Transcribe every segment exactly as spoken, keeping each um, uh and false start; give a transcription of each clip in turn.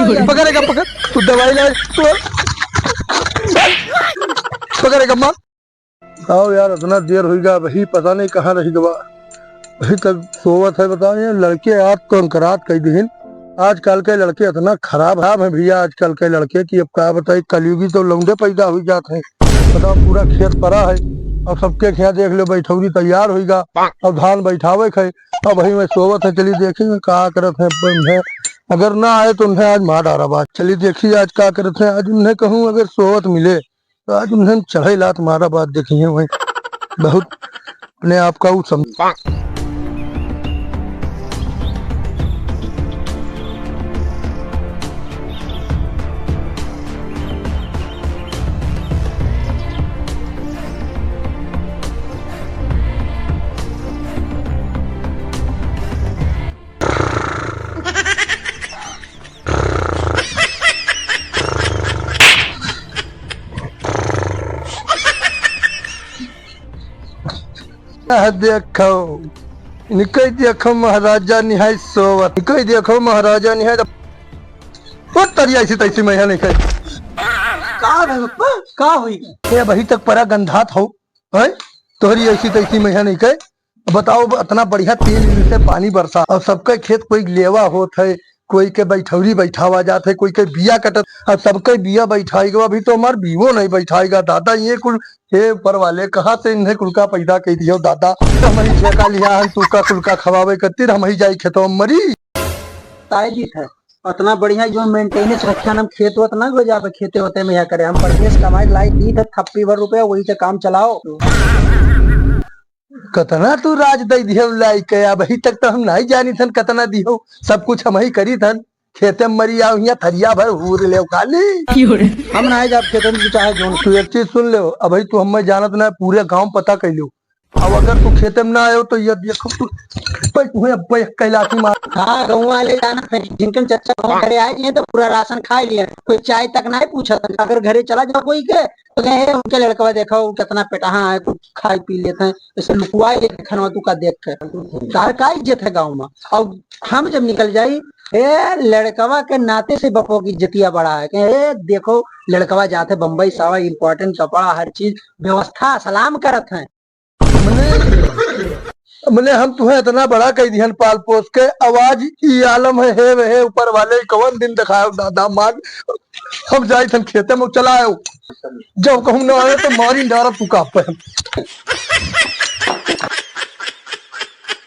पकड़ रे गम्मा, पकड़। तू दवाई ले, तू पकड़ रे गम्मा। आओ यार, इतना देर होइगा, अबहीं पता नहीं कहाँ रहि गवा। अबहीं तक सोवत है, बताओ, ये लड़के आज तो अंकरात कइ दिहिन। आजकल के लड़के इतना खराब, खराब हैं भइया, आजकल के लड़के कि अब का बताई, कलयुगी तो लौंडे पैदा होइ जात हैं। बताओ, पूरा खेत परा है, अब सबके खेत देख लेव, बैठौरी तैयार होइगा, अब धान बैठावे के है, अबहीं मैं सोवत है, चली देखी का करत हैं, हैं। अगर ना आए तो उन्हें आज मार डारब आज। चली देखी आज का करत हैं, आज उन्हें कहूँ अगर सोवत मिले तो आज उन्हें चढ़ई लात मारब आज, देखिए वहीं बहुत अपने आप का उ सम- यह देखो, इनके देखो महाराजा निहाय सोवत, इनके देखो महाराजा निहाय। ओ तरिया ऐसी तैसी मैं यहाँ नहीं खाई। का भे पप्पा, का होई? ये अबहीं तक परा गंधात हो, हैं? तोहरी ऐसी तैसी मैं यहाँ नहीं खाई। बताओ, इतना बढ़िया तीन दिन से पानी बरसा और सबके खेत कोई लेवा होत है, कोई के बैठौरी बैठावा जात है, कोई के बिया कटत, अब सबके बिया बैठाइगा, अभी तो हमार बीवो नहीं बैठाइगा दादा। ये कुल, हे ऊपर वाले, कहाँ से इन्हें कुल का पैदा कइ दियो दादा? हमही ठेका लिहा हन, तू का कुल का खवावे कतिर, हमही जाई खेतवा में मरी। ताई जी थे, इतना बढ़िया जो maintenance रखे हम खेत वत ना हो जावे, खेते होते में यहाँ करे, हम परदेस कमाई लाई दी थे थप्पी भर रुपया, वही से काम चलाओ। कतना तू राज दई दिहउ लाइके, अबहीं तक तो हम नाहीं जानी थन कतना दिहउ, सब कुछ हमही करी थन। खेते में मरी आओ, हियाँ थरिया भर हूर लेव खाली। हम नाहीं जाब खेते में, तू चाहे जोन। तू एक चीज सुन लेव, अबहीं तू हमें जानत ना, पूरे गाँव पता कइ लेव। अब अगर तू खेते में ना आयो तो ये देखो तू, पे तू है, पे कैलाशी मार। हाँ, गाँव वाले जानत हैं, जिनके चच्चा गाँव घरे आए हैं तो पूरा राशन खाइ लिया, कोई चाय तक नाहीं पूछत। अगर घरे चला जाओ कोई के, तो कहे, "उनके लड़कवा देखो, वो कितना पेटहा है, कुछ खाइ पी लेत हैं, ऐसे लुकवाइ लेत हैं खनवा तू का देख के।" तार का इज्जत है गाँव में? और हम जब निकल जाई, ए, लड़कवा के नाते से बपो की इज्जतिया बढ़ा है कि, "ए, देखो, लड़कवा जात है बम्बई, सावा important कपड़ा, हर चीज, व्यवस्था सलाम करत हैं।" मने, मने हम तुहें इतना बड़ा कइ दिहन पाल पोस के, आवाज ई आलम है, हे, हे ऊपर वाले, कवन दिन देखायो दादा मार, हम जाई थन खेते में चला आयो, जब कहूँ ना आयो तो मारी डारा तू का पे।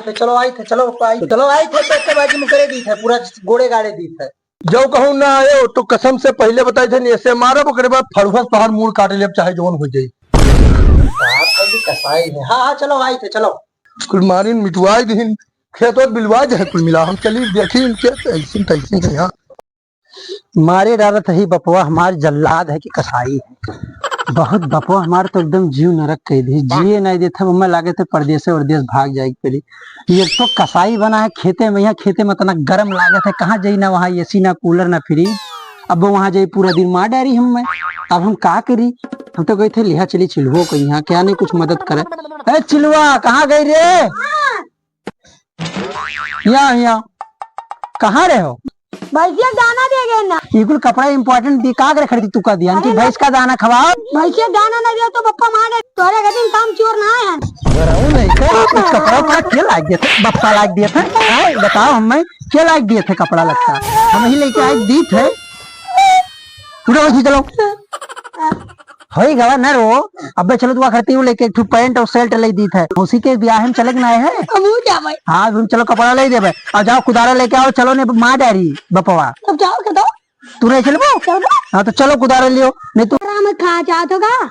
तो चलो आई थे, चलो आई, चलो आई थे, तो बाजी में करे दी थे, पूरा गोड़े गाड़े दी थे। जउ कहूँ ना आयो, तो कसम से पहिले बताई थे, ऐसे मारब, ओकरे बाद फड़ुआ से तोहार मूड़ काट लेब, चाहे जवन होइ जाई। बात है कि कसाई है। हाँ, हाँ, चलो, आई थे, चलो। कुल मारिन मिटवाई दिहिन, खेत ओत बिलवाई दे, कुल मिला। हम चली देखी इनके, ऐसी तैसी है यहाँ। मारे डारत ही बपवा हमार जल्लाद है कि कसाई है। बहुत बपवा हमार तो एकदम जीव नरक कइ दी, जिए नाहीं देत है, हमें लागे थे परदेसे वरदेस भाग जाए के पड़ी। ये तो कसाई बना है खेते में, यहाँ खेते में इतना गरम लागत है, कहाँ जाई ना वहाँ AC ना cooler ना fridge। अब वहाँ जाई पूरा दिन मार डारी हम में। अब हम का करी? हम तो गए थे लिहा चली चिलुओ को यहाँ, क्या नहीं कुछ मदद करे। ए चिलुआ, कहाँ गई रे? यहाँ, यहाँ। कहाँ रहे हो? भैंसिया दाना दे गए ना। ई कुल कपड़ा important दी, का करे खरीदी तू का दिया? इनकी अरे भैंस का दाना खवाओ। भैंसिया दाना ना दिया तो बप्पा मार दे। तोरे गतिन काम चोर ना आए हैं। बराऊ नहीं कर, ई कपड़ा उपड़ा के लाग दिए थे? बप्पा लाग दिए थे? आए, बताओ हमें, के लाग दिए थे कपड़ा लत्ता? हम ही लेके आए दी थे। उठो, उठी चलो। होई गवा न रो। अबे चलो, तू आखिर तीन लेके एक ठो pant और shirt ले दी थे। उसी के ब्याह में चले के ना है। अब वो क्या भाई? हाँ, तुम चलो, कपड़ा ले देबे। और जाओ, कुदारा लेके आओ, चलो, नहीं मार डारी बपवा। अब जाओ, क्या दो? तू नहीं चलबो? चलबो। हाँ, तो चलो, कुदारा लियो, नहीं तू। हरा में खा चाहत होगा?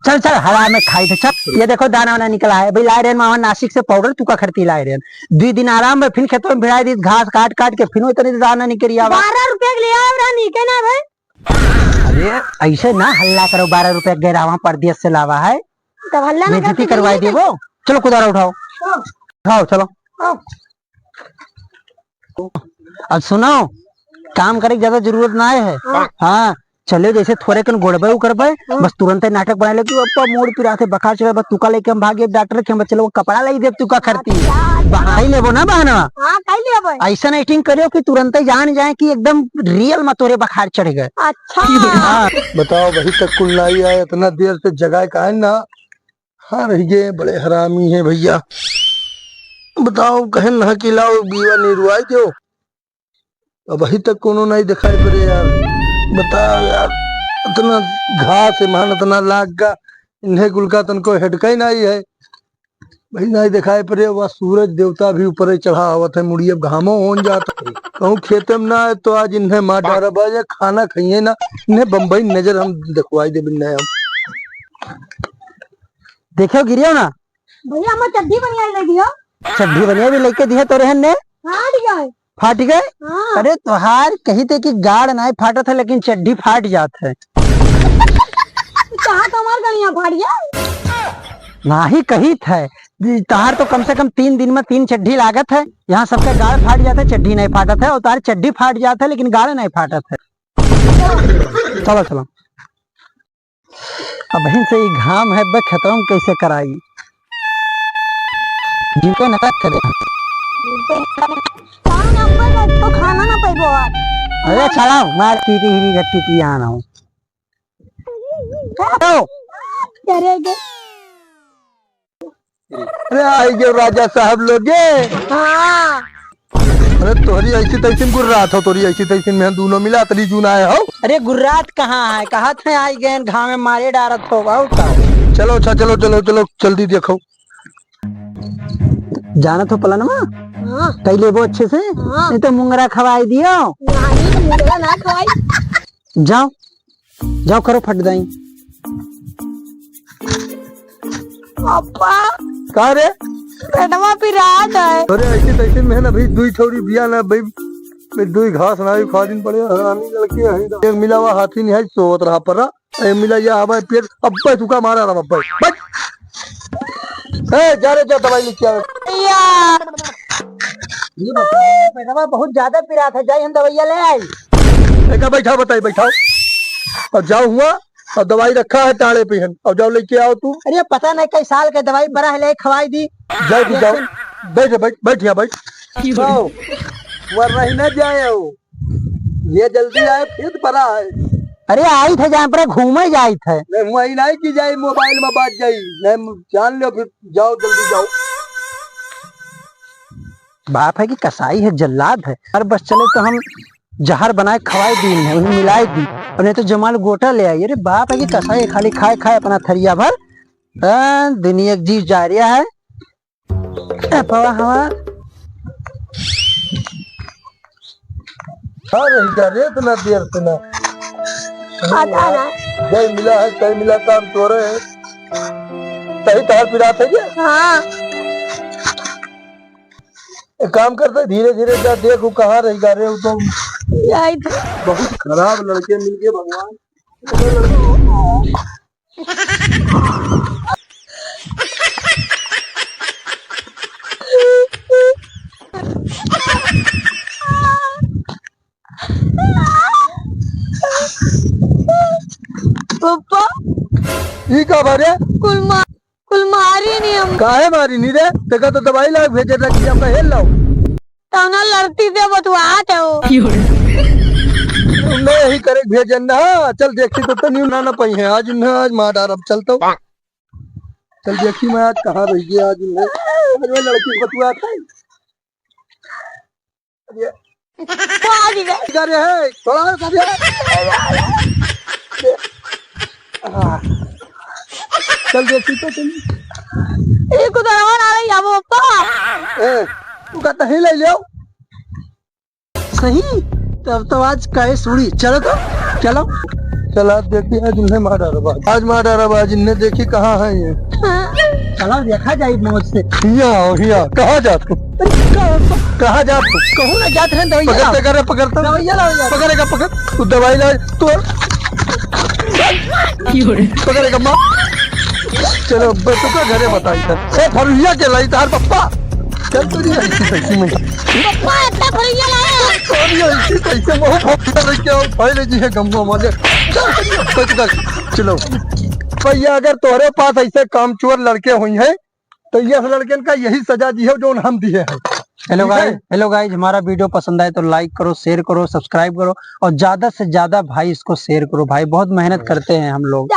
चल, चल, हरा में खाई थे, चल। ये देखो, दाना वाना निकला है भाई, लाए रहन वहाँ नासिक से powder, तू का खरीदी लाए रहन। दो दिन आराम में, फिर खेतों में भिड़ाई दी, घास काट काट के, फिर इतने दाना निकल आवा। बारह रुपया के ले आए रहन, नीके ना भाई। अरे, ऐसे ना हल्ला करो, बारह रुपया के गैरावा परदेस से लावा है। तब हल्ला ना बेइज्जती करवाई देबो। चलो, कुदारा उठाओ। हाँ। उठाओ, चलो। हाँ। अब सुनो, काम करे की ज्यादा जरूरत ना है। हाँ। हाँ, चले जैसे थोरे कन गोड़बे उकरबे, हाँ। बस तुरंते नाटक बनाए ले, "तू अब तो मूड़ पिरात है, बखार चढ़े, बस तुका लेके हम भागे डॉक्टर के, हम चलो वो कपड़ा लाई देब तुका खरती।" अच्छा, अच्छा। बहाई लेबो ना बहनवा। हाँ, कई लेबे। ऐसन acting करियो कि तुरंते जान जाए कि एकदम real में तोरे बखार चढ़ गए। अच्छा। हाँ। बताओ, अबहीं तक कुल नाई आए, इतना देर से जगाए काहे ना? हाँ, रह गए, बड़े हरामी हैं भइया। बताओ, कहेन ना कि लाओ बीवा निरुआई देओ, अबहीं तक कोनो नाई देखाई पड़े यार। बताओ यार, इतना घास है मान, इतना लाग गा, इन्हें कुल का तनको हेडका ही नाई है। भाई नाई देखाई पड़े, वह सूरज देवता भी ऊपर ही चढ़ा आवत है, मुड़ी अब घामो होन जात है। कहूँ खेते में ना आए तो आज इन्हें मार डारब, आज खाना खाइए ना, इन्हें बम्बई नजर हम देखवाई देब इन्हें हम। देखियो गिरियो ना। भइया, हमार चड्ढी बनियाई ले दियो। चड्ढी बनियाई भी लेके दिहे तो रहन ने। फाट गए। फाट गए? हाँ। अरे तोहार कही थे कि गाड़ नाई फाटत है, लेकिन चड्ढी फाट जात है। कहा तो हमार गड़िया फाट गया। नाहीं कही थे, तोहार तो कम से कम तीन दिन में तीन चड्ढी लागत है, यहाँ सबका गाड़ फाट जात है, चड्ढी नाई फाटत है, और तोहार चड्ढी फाट जात है, लेकिन गाड़ नाई फाटत है। चलो, चलो। अबहिन से ई घाम है, बे खेतवा में कैसे कराई? जीव को नरक करे। खाना ना पाइबो आज। अरे छड़ाओ, मार टीटी हिरी गट्टी टी आना हो। अरे गे। अरे आई गयो राजा साहब लोग गे। हाँ। अरे तोहरी ऐसी तैसी में गुर्रात हो, तोहरी ऐसी तैसी में हम दोनों मिला अतरी जून आए हो। अरे गुर्रात कहाँ है, कहा थे आई गए घाम में मारे डारत हो, बहुत का। चलो अच्छा, चलो, चलो, चलो, जल्दी देखो। जानत हो पलनवा? हाँ। कई लेबो अच्छे से? हाँ। नहीं तो मुंगरा खवाई दियो। नहीं, मुंगरा ना खवाई। जाओ। जाओ करो फट दाई। पापा। का रे? पेटवा पिरात है। अरे ऐसे तैसे में है ना भाई, दुई ठौरी बिया ना भाई, भाई दुई घास ना भी खा दिन पड़े, हरामी लड़के हैं। एक मिला हुआ हाथी नहीं है, सोवत रहा पर ए मिला या हमारे पेट, अब्बे तुका मारा रहा अब्बे। बैठ। ए, जा रे, जा दवाई लेके आ। या। ये बता, पेटवा बहुत ज्यादा पिरात है, जाई हम दवाइया ले आई। एका बैठा बताई, बैठाओ। और जाओ हुआ, और दवाई रखा है टाड़े पे हन, और जाओ लेके आओ तू। अरे पता नहीं कई साल के दवाई पड़ा है, ले खवाई दी। जाओ तू, जाओ। बैठ, बैठ, बैठ यहाँ, बैठ। जाओ। वरना ही ना जाए हो। ये जल्दी आए, फिर पड़ा है। अरे आई थे जहाँ पर घूमे जाई थे। नहीं, वही नहीं की जाए, मोबाइल में बात जाई। नहीं, जान लो फिर, जाओ, जल्दी जाओ। बाप है कि कसाई है, जल्लाद है। अरे बस चलो तो हम जहर बनाए खवाए दी है, उन्हें मिलाए दी। और नहीं तो जमाल गोटा ले आई। अरे बाप है कि कसाई है, खाली खाए खाए अपना थरिया भर। हाँ, दुनिया की जीव जा रहा है। ए, पवा हवा। हाँ, रही जा रे, इतना देर से ना। पता ना। जय मिला है, तय मिला काम तोरे है। सही तार पिरात है क्या? हाँ। एक काम करते, धीरे धीरे जा, देख वो कहाँ रही जा रे, वो तो जाई थे। बहुत खराब लड़के मिल गए भगवान। पप्पा। ई का बारे? कुल मा-, कुल मारी नहीं हम। काहे मारी नहीं रे? तेका तो दवाई लाग भेजे था कि हम हेल लाओ। तौना लड़ती से बतुआत हो। मैं यही करे भेजन ना। चल देखी तो, तो न्यू ना, ना पई है। आज इन्हें आज मार डारब। चल तो। चल देखी मैं आज कहाँ रह गया आज इन्हें। आज वो लड़की बतुआत है। अरे। वो आ गई है। इधर है, थोड़ा सा भी है। हाँ। चल देखी तो तुम। ये कुदरवा ना रही है वो पा। ए, तू कहता ही ले लियो। सही? तब तो आज काहे सुनी। चलो तो, चलो। चल आज देखी, आज इन्हें मार डारब आज। आज मार डारब आज, इन्हें देखी कहाँ है ये। चलो देखा जाए मौज से। हिया आओ, हिया। कहाँ जात हो? कहाँ जात हो? कहूँ ना जात रहे, दवाइया पकड़, लाओ। पकड़, पकड़, पकड़। दवाइया लाओ यार। पकड़ेगा, पकड़। तू दवाई ला, तू। पकड़ेगा माँ। चलो, अब तू का घरे बताई था। ए, फरुहिया के लाई तार पप्पा। चल तो नहीं ऐसी तैसी में। पप्पा, इतना भैया लाया। कौन ये ऐसी तैसी में? वो भैया लेके आओ, भाई ले जी है गम्मा वाले। चल, चल, चल, चल, चलो। भैया, अगर तोहरे पास ऐसे कामचोर लड़के हुई हैं, तो ये लड़कन का यही सजा दी है जो हम दिए हैं। हेलो ठीक है? गाइस, हेलो गाइस, हमारा वीडियो पसंद आए तो लाइक करो, शेयर करो, सब्सक्राइब करो और ज्यादा से ज्यादा भाई इसको शेयर करो भाई, बहुत मेहनत करते हैं हम लोग।